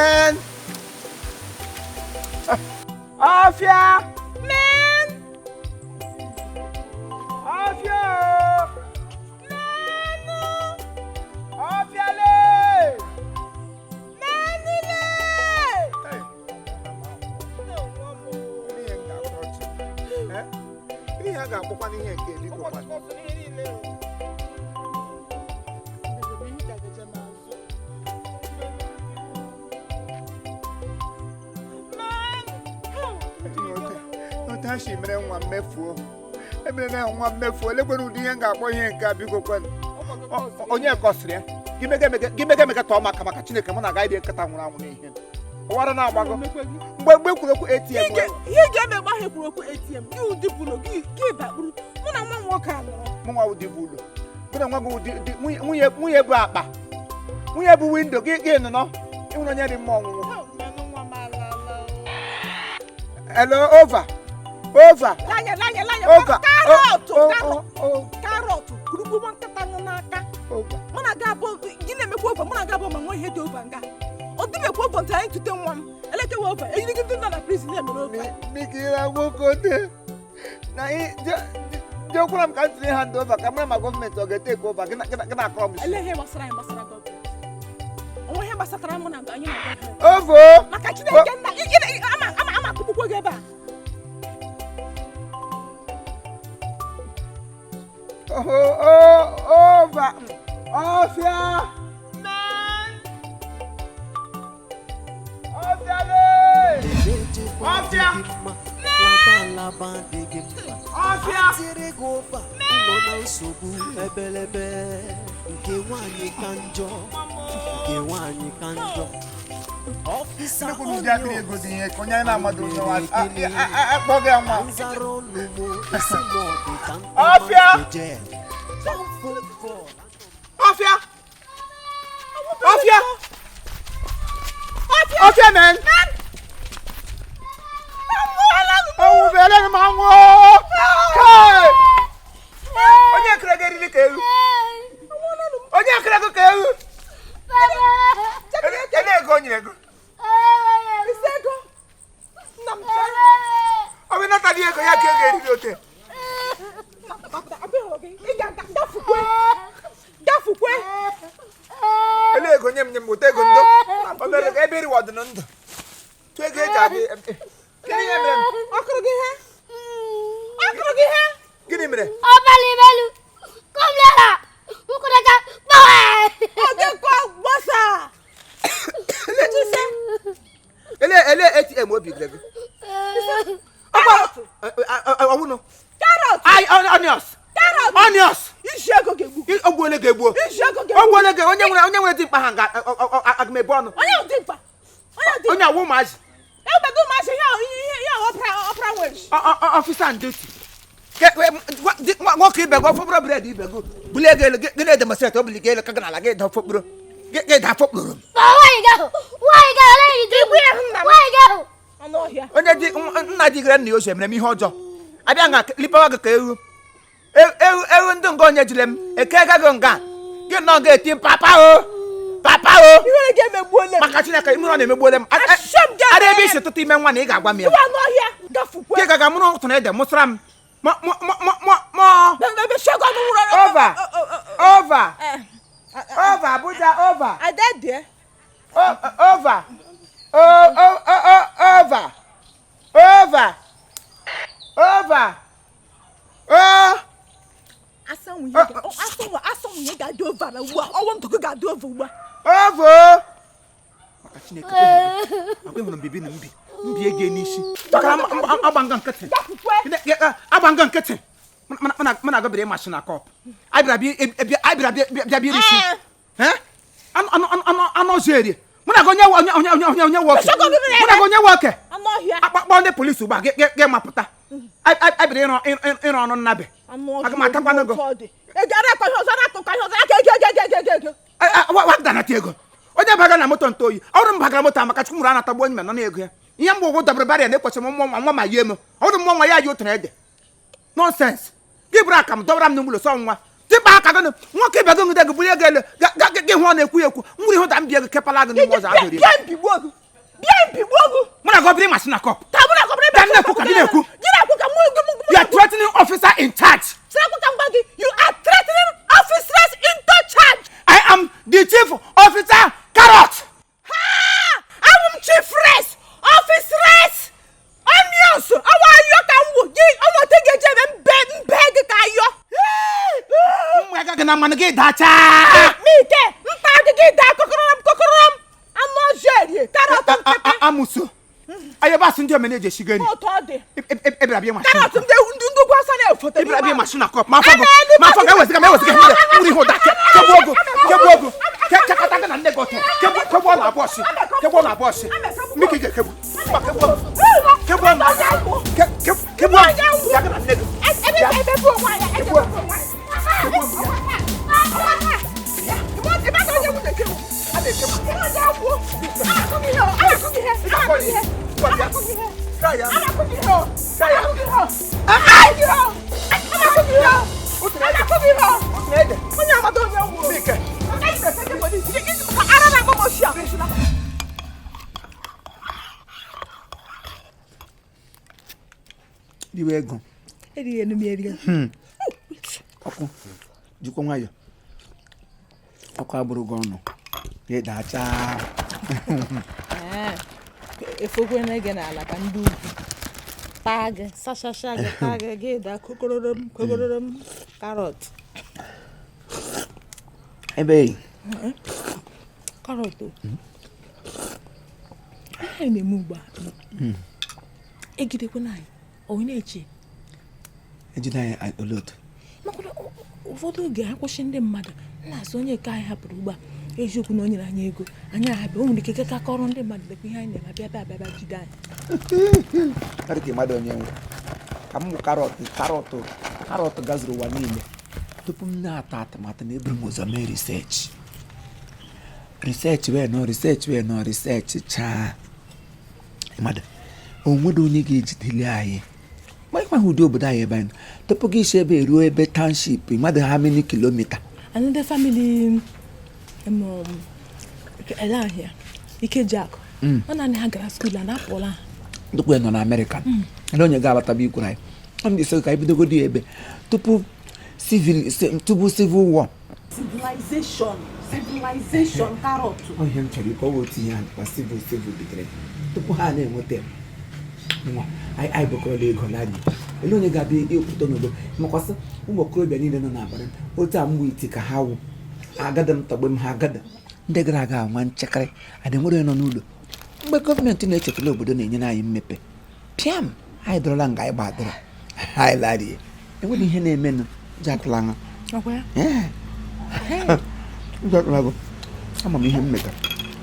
Men! Ọfịa! Men! Ọfịa o! Ọfịa lee! Menụ lee! Hey! Ihe m ga-akpọ ọchị. Eh? Ihe a ga-akpọkwa n'ihe nke biko kwa. Otu ha si mere nwa mmefuo, emere na nwa mmefuo. Elekwere ụdị ihe m ga-akpọ ihe nke a, biko kwenụ. Onye kọsịrị ya gị mega emega, gị mega emega, tọọ maka Chineke mụ na aga iri nkịta nwụrụ anwụ n'ihe ụwara na-agbago mgbe kwuru okwu ATM. Ihe ga-eme mgbe ahụ ekwuru okwu ATM gị, ụdị bụlụ gị gị bakpuru mụ na nwa m nwoke a nọrọ. Mụ nwa ụdị bụ ụlọ gị na nwa gị ụdị nwunye bụ akpa, nwunye bụ window gị gị nọ ịhụrụ onye dị mma ọnwụnwụ. Mmanụ nwa m alala. Hello, over, over. Lanya, lanya, lanya. Over. Karọtụ. Oh, Karọtụ. oh, oh, Karọtụ kurukwu nkịta nọ n'aka. Over. Mụ na gị abụọ gị na-emekwa over, mụ na gị abụọ ma nwee ihe dị over nga ọ dịbekwa over ntị anyị tute nwa m elekewa over eyiri gị ndị nọ na prison na-emere over. Bikira nwoke na jekwara m ka m tinye hand over ka mara ma gọọmenti ọ ga-eteke over gị na akọrọ m isi. Ele ihe gbasara anyị gbasara gọọmenti onwe ihe gbasatara mụ na anyị na gọọmenti? Over. Maka Chineke nna, ama akụkpụkwo gị ebe a. Oh, over. Ọfịa! Ọfịa lee! Ọfịa! Laba adịghị mma. Ọfịa! Atịrị gị ụba nọ na nsogbu ebelebe. Nke nwaanyị ka njọ, nke nwaanyị ka njọ. Officer. Nnukwu ụdị akpịrị ego dị ihe ka onye anyị na-amado onye nwa akpọ gị nwa. Nzara ọnụ mụ isi m ọ dị ka Ọfịa! nje. Ọfịa! Ọfịa! Ọfịa men! Ọnwụ bere m anwụ! Hey! Onye kere gị eriri ka ewu? Onye kere gị ka ewu? Ele ego o nyere gị? Isi ego nna m. Ọ bụ nata dị ego ya ka ego eriri ote. Ị ga-gafukwe, gafukwe. Ele ego nye m, nye m weta ego ndo. O mere ka ebe iriwa ọdịnụ ndụ. Tụ ego eji abịa. Kedu ihe mere m? Ọ kụrụ gị ihe? Ọ kụrụ gị ihe? Gịnị mere? Ọbalị melu kọmlara nkwụdacha gbawe. Ọ dịkwa gbasa. Chise. Ele ATM obi gịrị gị? Karọtụ. Ọwụnụ. Karọtụ. Ai, onions. Karọtụ. Onions. Isi ego ga-egbu. Ogbu ole ga-egbuo? Isi ego ga-egbu. Ogbu ole ga onye nwere dimkpa ha nga aga m ebu ọnụ. Onye dị mkpa, onye dị Onye awụ ụmụazị. Ewebego ụmụazị ihe ahụ, ihe ahụ ọpra nwere. Officer on duty. Nwoke ibe gị ọfọkpụrụ bread ibe gị bulie gị elu gị na-edemonstrate obili gị elu ka gị n'ala gị da fọkpụrụ gị da fọkpụrụ m. Nwaanyị gahụ, nwaanyị gahụ, eleghị di Igbu ya hụ nna m. Nwaanyị gahụ. Anụ ọhịa. Onye di nna di gịrị nna ya ozu emere m ihe ọjọọ abịa nga lipawa gị ka ewu ewu ewu ndị nga onye jire m eke gaghị nga gị nọ ga-eti papa o, papa o. Ihere ga-emegbuole m. Maka Chineke, ime ọ na-emegbuole m. Ashem gị. Ara ebe isi tụtụ ime nwa na ị ga-agwa m ya. Iwe anụ ọhịa, gafukwe. Gị gaga mụrụ ụtụ na ede mụsara m mọ mọ mọ mọ mọ. Ebe shego ọnụ nwụrụ. Over. Over, over, Abuja, over. Adedie. Over, o o o o over, over, over, o. Asa nwunye, asa nwunye ga-adị over na ugbu a, ọnwụ ndụ gị ga-adị over ugbu a. Over. Maka Chineke, agwa hụrụ mbibi na mbi mbi ego n'isi maka na agba nga nkịtị. Gafukwe. Agba nga nkịtị mana agabere ịmasị na kọp abịara bịa bịa bịa bịa isi anụ anụ anụ anụ ọzọ erie mụ na gị onye onye onye onye onye onye nwoke mụ na gị onye nwoke. Anụ ọhịa. Akpakpọ ndị polisi ugbu a gị mapụta abịara ịrụ ọnụ nnabe. Anụ ọhịa. Aga m atakwanụ gị. Otu ọ dị ego ara akọ ihe ọzọ na-akụkọ ihe ọzọ aka ego ego ego ego ego. Wadanata ego onye baga na moto ntoyi ọrụ m bagara moto amaka chukwu mụrụ anatagbu onye ma nọ na ego ya ihe mgbe ụgwọ dabere barịa na-ekwesịrị m mmụọ nwa nwa ma yie m ọrụ mmụọ nwa ya yi otu na ede nonsense gị bụrụ aka m dọbara m n'ụlọ sọ nwa. Tịkpa aka gị nwoke bịa gị ngide gị bulie gị elu gị hụ ọ na-ekwu ya ekwu nwere ihe ụda m bịa gị kepala gị n'ime ọzọ agụrụ. Bịa mpigbuo gị, bịa mpigbuo gị. Mụ na gị obere masị na kọp. Ka mụ na gị obere. Bịa na-ekwu ka gị na-ekwu. Gị na-ekwu ka mụ gị mụ. You are threatening officer in charge. Sịrakwu ka m gwa gị, you are threatening officers into charge. I am the chief officer carrot. Ha! Awụ m chief res officers onions ọwa ayọ ka m wụ gị ọnwa ote ga-eji eme mbe mbe gị ka ayọ. Mmụ agaghị na mmanụ gị dachaa. Mike nta gị gị daa kokororom kokororom anụ ọjọọ erie carrot nkịtị. Amusu ayabasị ndị omena eji esigo enyi. Otu ọ dị. Ebere abịa masị. Carrot ndị ndị ndị ugwu awụsa na-efote. Ebere abịa masị na kọp ma afọ gị ma afọ gị ewezịga m ewezịga m nwere ihe ụda kegbuo ogo kegbuo ogo kekọta gị na nne gị ọtọ kegbuo na abụọ ọsị kegbuo na abụọ ọsị mmike ga-ekegbu mba kegbuo kegbuo na kegbuo ya gị na nne gị. Ebe bụ onwe anyị ebe bụ onwe anyị. Iwe ego. Ọkụ jikwa nwayọ ọkụ agbụrụ gị ọnụ ya dachaa. Efokwe gị n'ala ka ndị ugwu taa gị sachasha gị taa gị gị daa kokororom kokororom carrot. Ebe Carrot o anyị na-eme ugbu a egidekwana anyị ọ na-eche ejide anyị olee otu maka na ụfọdụ oge anyị kwụsị ndị mmadụ na-asị onye nke anyị hapụrụ ugbu a eziokwu na o nyere anyị ego anyị ahapụ o nwere ike kekakọrọ ndị mmadụ lekwa ihe anyị na-eme bịa bịa bịa bịa jide anyị. Karị ka mmadụ onye nwe ka m bụ carrot carrot carrot gazuru ụwa niile tupu m na-atọ atụmatụ na eburu m ụzọ mee research research wee nọ research wee nọ research chaa mmadụ onwere onye ga-ejideli anyị ma ịkwa ụdị obodo anyị ebe anyị nọ tupu gị si ebe ruo ebe township mmadụ ha many kilometer. Another family ele ahịa Ikejiakụ ọ naanị ha gara school a na-apụla ha. Ndụkwu ya nọ na Amerịka ele onye ga-abataba ikwuru anyị ọ na-esi ka anyị bidogodi ebe tupu civil tupu civil war. Civilization civilization carrot. Ihe m chọrọ ikwu ọ bụ otu ihe a civil civil bidoro tupu ha na-enweta nwa anyị anyị bụkọrọla ego lari ele onye ga-abịa ịpụta n'obodo makwasị ụmụ okorobịa niile nọ n'abalị otu a mgbe iti ka ha wụ agada m tọgbe m ha agada ndị gara aga nwa nchekarị adị nwere onye nọ n'ụlọ mgbe gọọmenti na-echetala obodo na-enyere anyị mmepe pịam anyị dọrọla nga anyị gbadọrọ anyị larie enweghị ihe na-emenụ jakụla ṅa Ọkwa ya? jakụla gụ ama m ihe m metara.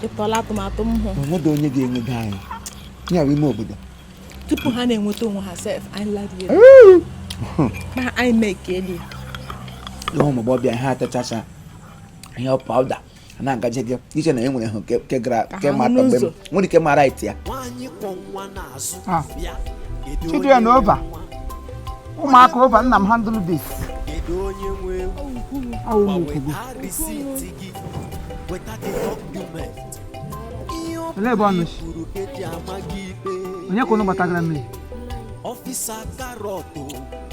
Ịtọla atụmatụ m hụ. Onwedị onye ga-enwego anyị ya bụ ime obodo tupu ha na-enweta onwe ha sef anyị larie ma anyị mee eli. Ihe ụmụ agbọghọbịa ha atachacha ihe pawuda a na-agaje gị iche na e nwere ha nke gara Ka nke ha ma hụ tọgbe m n'ụzọ. nwere ike mara iti ya. Nwaanyị kwọ nwa n'azụ Ah. bịa kedu Children onye nwe over. nwa? Ụmụaka over nna m handle this. Kedu onye nwe ewu? Awụ Gwa m ukwugo. weta receipt gị, weta the document. Ihe ọ Olee ebe ọ bụla nọ? i kwuru ka eji ama gị ikpe. Onye ka unu gbatagara mmiri? Officer Carrot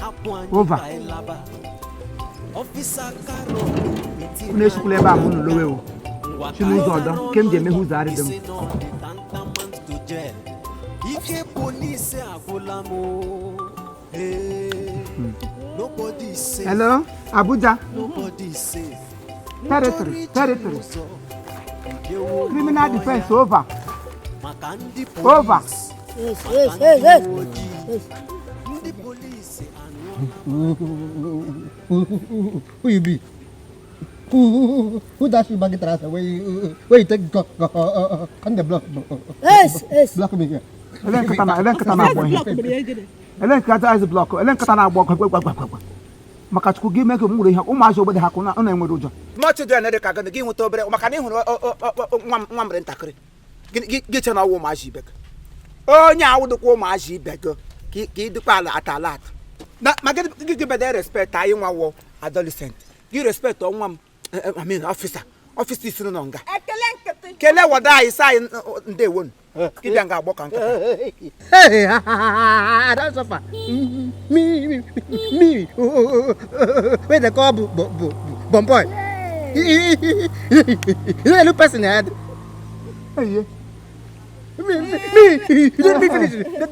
hapụ anyị Over. ka anyị laba. Officer Carrot etinye Unu esikwula ebe a ma unu lowe o. Ngwa Si n'ụzọ ọdọ, nke m ji emeghe ụzọ arịdị m. isi na ọ dị tantamount to jail. Ike polisi agwụla m o. Hey, nobody is safe. Hello, Abuja. Nobody is safe. Territory, territory. Ụzọ, nkewa Criminal onye defense over. maka ndị Over. polisi Yes, maka yes, ndị yes, yes. uwe ojii. Ndị polisi anụọla. Who you be? Who dash you back trouser where you take go, go, come the block Yes, yes. block me here. Ele nkịta na ele nkịta na-agbọ ihe. Block mere ya gịnị? Ele nkịta ice block ele nkịta na-agbọ ọkụ gwa gwa gwa gwa. Maka Chukwu gị mee ka m nwere ihe ụmụazị obodo ha kwụ na ọ na-enwere ụjọ. Ma children dị ka gịnị gị nweta obere maka na ị hụrụ nwa m nwa m rị ntakịrị gị gị che na ọwụ ụmụazị ibe gị. Onye awụdịkwa ụmụazị ibe gị ka ị dịkwa ala ata ala atụ. Na ma gị gị bede respect anyị nwa wụ adolescent. Gị respect nwa m, I mean officer. Officer isi nọ nga. Ekele nkịtị. Kelee wada anyị sị anyị ndewonu. Gị bịa nga agbọ ka nkịta. Hey, I don suffer. Me, me, me, wey dey call bu boy. You no dey look person head. Eye. Me, me, me, you don't me finish. They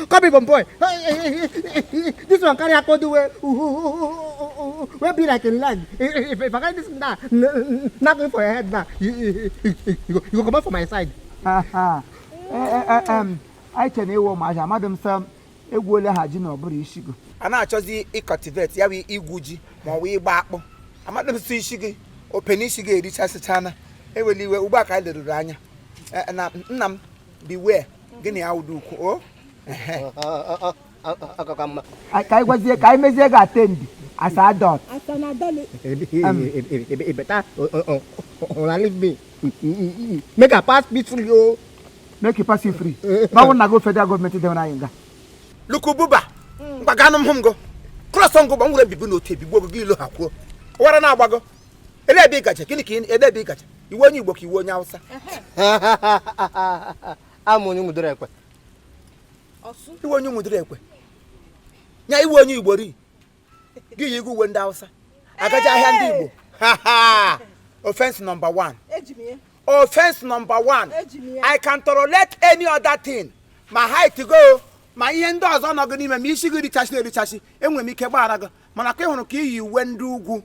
call me bomb boy. This one carry akodu wey be like a leg. If I carry this now, knock me for your head now. You go comot for my side. Anyị chere na ịwụ ụmụazị amadị m sọ egwu ole ha ji na ọ bụrụ isi gị a na-achọzi ịcultivate ya bụ igwu ji ma ọ bụ ịgba akpụ. Amadị m sọ isi gị open isi gị erichasịchana. Ewela iwe ugbu a ka anyị leruru anya. Na nna m, beware gị na ya wụdo ukwu o. Ka anyị gwazie ka anyị mezie gị attend as adult. Asa na adọlị. E better una leave me. Make I pass peacefully o. Make you pass you free ma ọ bụrụ na go federal gọọmenti dewere anyị nga lukububa mgbaganụ m hụ m go cross ngụ gba nwere ebibi n'otu ebigbo gị ilo ha kwuo wara na-agbago ele ebe ị gaje gịnị ka ele ebe ị gaje iwe onye Igbo ka iwe onye Hausa. Amụ onye mudoro ekwe. Iwe onye mudoro ekwe nya iwe onye Igbo ri gị yi uwe ndị Hausa agaje ahịa ndị Igbo. Offense number 1. Offense number 1. I can tolerate any other thing. Ma height go, ma ihe ndị ọzọ nọ gị n'ime ma isi gị richachi na-erichachi enwere m ike gbaghara gị mana ka ị hụrụ ka iyi uwe ndị ugwu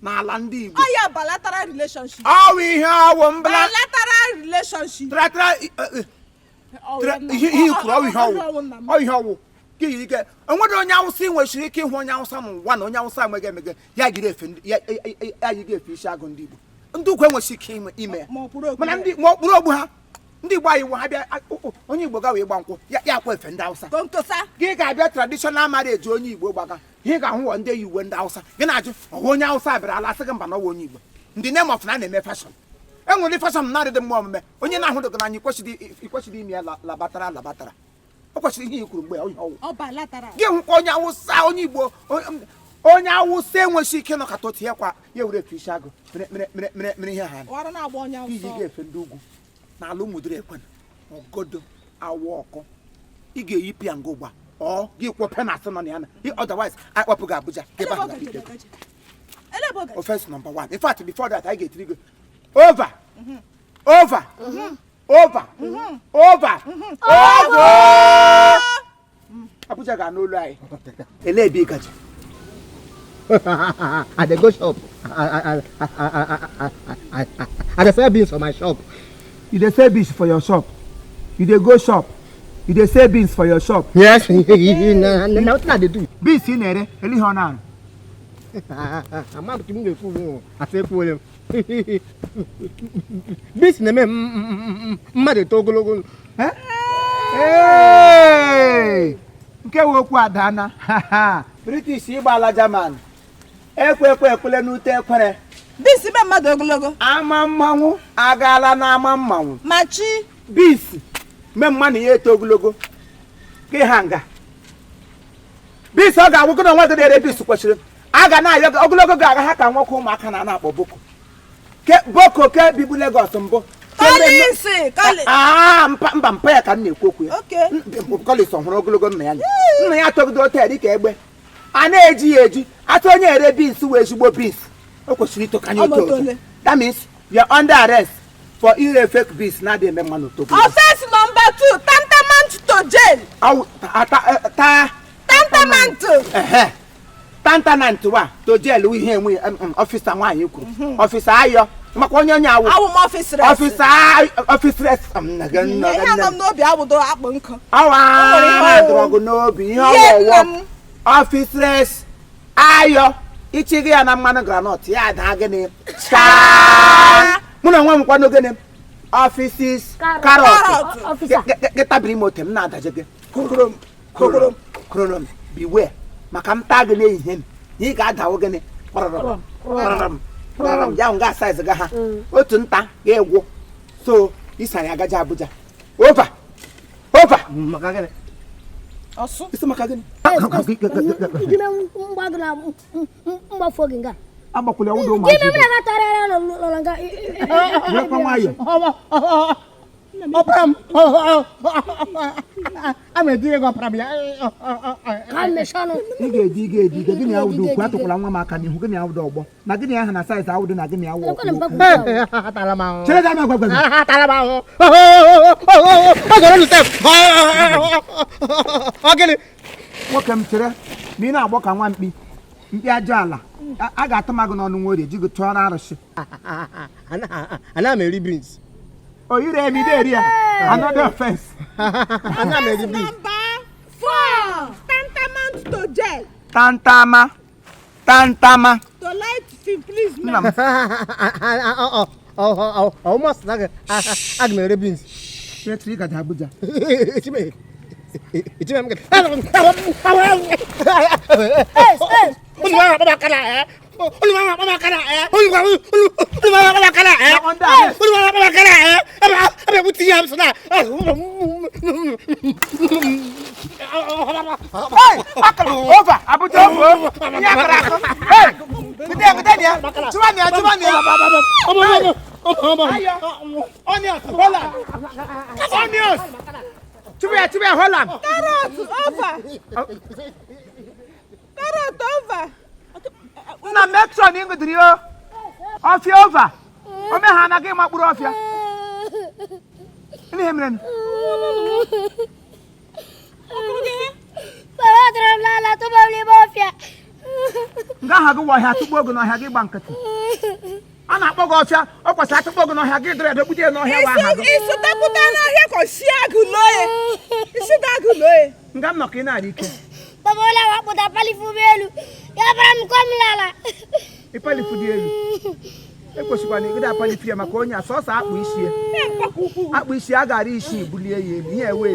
n'ala ndị Igbo. Ọ ya bilateral relationship. Ọ wụ ihe ọwụ mbla. Bilateral relationship. Bilateral ihe kwuru ọ wụ ihe ọwụ. Ọ ihe ọwụ. Gị yiri ike enwere onye Awụsa ị nwesịrị ike ịhụ onye Awụsa n'ụwa na onye Awụsa emege emege ya yiri efe ya yiri efe isi agụ ndị Igbo. Ndị ugwu enwesị ike ime ya mana ndị ma okpuru ogbu ha ndị Igbo anyị ha bịa onye Igbo gawa ịgba nkwụ ya akwa efe ndị Awụsa. Gị ga-abịa traditional marriage onye Igbo gbaga ihe ga-ahụ ndị yi uwe ndị Awụsa gị na-ajụ ọwa onye Awụsa bịara ala asị gị mba na ọwa onye Igbo. Ndị name of na na-eme fashion enwere fashion na-adịdị mma omume onye na-ahụdụ gị n'anya ikwesịrị ime ya labatara labatara. O kwesịrị ihe i kwuru mgbe ọwụ gị hụkwa onye Awụsa onye Igbo onye Awụsa enweghị ike ịnọkọta otu ya kwa ya were efe isi agụ mere ihe ha iji ga-efe ndị ugwu n'ala ụmụdịrị ekwe ọgodo awụ ọkụ ị ga-eyipụ ya nga ụgba ọ gị kwọ penasị nọ na ya na otherwise anyị kpọpụ gị Abuja. Offense number 1. In fact, before that I ga-etiri gị over over over over over Abuja ga n'olu anyị. Ele ebe ị gaje? I dey go shop. I dey sell beans for my shop. You dey sell beans for your shop? You dey go shop? You dey sell beans for your shop? Yes. Na wetin I dey do. Beans ị na-ere ele ihe ọ na-arụ? Ama m ga-ekwu asị ekwuole m. Beans na-eme mmadụ eto ogologo. Nke wụ okwu adana. British ịgbala German ekwe ekwe ekwele n'ute ekwere. Beans mee mmadụ ogologo. Ama mmanwụ agaala n'ama mmanwụ. Ma chi. Beans mee mmanụ ya eto ogologo. Gị ha nga. Beans ọ ga-agwụ gị na onwe gị na-ere beans kwesịrị. A ga na-ayọ gị ogologo ga-aga ha ka nwoke ụmụaka na na-akpọ boko. Ke boko ke bibu Lagos mbụ. Mba mpa ya ka m na-ekwu okwu ya. Collins ọ hụrụ ogologo nna ya. Nna ya tọgide ote dị ka egbe. A na-eji ya eji atụ onye ere beans wee ezigbo beans. O kwesịrị ito ka anyị oto oto. That means you are under arrest for ire fake beans na-adịghị eme mmanụ oto. Offense number 2, tantamount to jail. Tantamount. Tantamount wa to jail ihe enwe ọfịsa nwaanyị kwuru. Ọfịsa ayọ maka onye onye awụ. Awụ m ọfịs rest. Ọfịsa ọfịs rest. Ihe anọ m n'obi awụdo akpụ nkụ. Awa na-adọrọ n'obi ihe ọwụwọ. Ọfịs rest ayọ ichighi ya na mmanụ granọt ya daa gịnị chaa. Mụ na onwe m kwano gịnị ọfisis karọt gị tabiri m ote m na-adaje gị korom korom korom. Beware maka m taa gị n'ehihie m na ị ga-adawo gịnị kpọrọrọm kpọrọrọm kpọrọrọm ya nga saiz ga ha otu nta ga-egwu so isa ya agaje Abuja. Over over. Ọsụ. Isi maka gịnị? Gị mee mgba gị na mgbafuo gị nga. Agbakwula ụdọ Gị ụmụazị mee ibe. mụ na tọrọ n'ụlọ nga. Werekwa nwayọọ. Ọpara m, a ma edinye gị ọpara m ya. Ka m mechie ọnụ. Ị ga-edi, ị ga-edi ike gịnị awụdo ukwu atụkwala nwa m aka n'ihu gịnị awụdo ọgbọ na gịnị aha na saiz awụdo na gịnị awụ Elekwana ọkwụ mgbakwu ahụ. Atala m ahụhụ. Chere gị agwa gwa gị. Atala m ahụhụ. Ọ gara olu sef. Ọ gịnị? Nwoke m, chere ma ị na-agbọ ka nwa mkpi mkpi ajọ ala a ga-atụ m agụ n'ọnụ nwa orie ji gị tụọrọ arụsị. Ana m eri beans. O yiri emi ide eri ya, another offense. Ana m eri beans. Number four. Tantamount to jail. Tantama, tantama. To light imprisonment. Nna m. Ọmụmasị na aga m ere beans. Chere ịgaji Abuja. Echime echime m. Ee, ee. Unu akpọ maka na ya. Unu akpọ maka na ya. Unu akpọ maka na ya. Unu akpọ maka na ya. Ebe ebe ebute ihe m so na. Hey, akara over Abuja over ihe akara akụ. Hey, gide gide ya, chụwa ya, chụwa ya. Ayo, onions, Holland, onions, chụwa ya, chụwa ya, Holland. Carrot over. Carrot over. Nna, make sure na ị ṅụdịrị o ọfịa over ome ha anaghị ịma mkpụrụ ọfịa. Ihe mere nụ? Baba tọrọ m n'ala tụba m n'ime ọfịa. Nga aha gị wụ ọhịa tụgbuo gị n'ọhịa, gị gba nkịtị. A na-akpọ gị ọfịa, ọ kwesịrị atụkpọ gị n'ọhịa, gị dịrị edogbute ya n'ọhịa wụ aha gị. Isi takwuta n'ahịa ka si agụ loye. Isi da agụ loye. Nga m nọ ka ị na-arị ike. Baba, ụlọ awa kpụta palifu m elu. Ya bara m kọm n'ala. Ịpalifu dị elu, ekwesịkwa na ịgide apalifu ya maka onye a sọsọ akpụ isi ya, akpụ isi a gara isi bulie ya elu ihe ewe.